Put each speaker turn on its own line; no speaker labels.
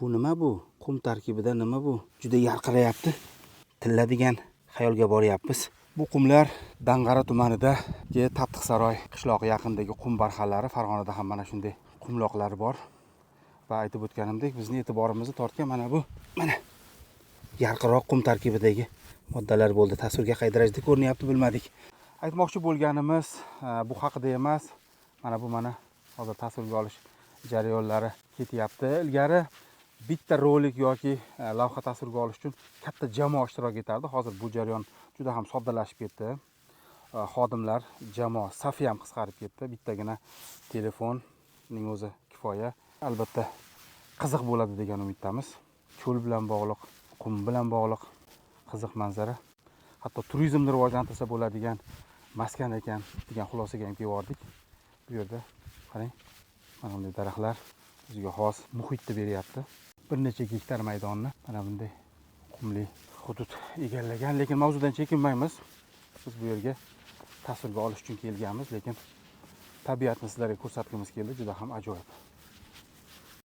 Bu nima bu? Qum tarkibida nima bu? Juda yarqirayapti. Tilla degan xayolga boryapmiz. Bu qumlar Dang'ara tumanidagi Taptiqsaroy qishlog'i yaqinidagi qum barxanlari. Farg'onada ham mana shunday qumloqlar bor. Va aytib o'tganimdek, bizni e'tiborimizni tortgan mana bu, mana yarqiroq qum tarkibidagi moddalar bo'ldi. Tasvirga qay darajada ko'rinyapti bilmadik. Aytmoqchi bo'lganimiz bu haqida emas. Mana bu, mana hozir tasvirga olish jarayonlari ketyapti. Ilgari bitta rolik yoki lavha tasvirga olish uchun katta jamoa ishtirok etardi. Hozir bu jarayon juda ham soddalashib ketdi. Xodimlar jamoa safi ham qisqarib ketdi. Bittagina telefonning o'zi kifoya. Albatta qiziq bo'ladi degan umiddamiz. Cho'l bilan bog'liq, qum bilan bog'liq qiziq manzara. Hatto turizmni rivojlantirsa bo'ladigan maskan ekan degan xulosaga ham kelib bordik. Bu yerda qarang, mana bunday daraxtlar o'ziga xos muhitni beryapti. Bir necha gektar maydonni mana bunday qumli hudud egallagan, lekin mavzudan chekinmaymiz. Biz bu yerga tasvirga olish uchun kelganmiz, lekin tabiatni sizlarga ko'rsatgimiz keldi, juda ham ajoyib.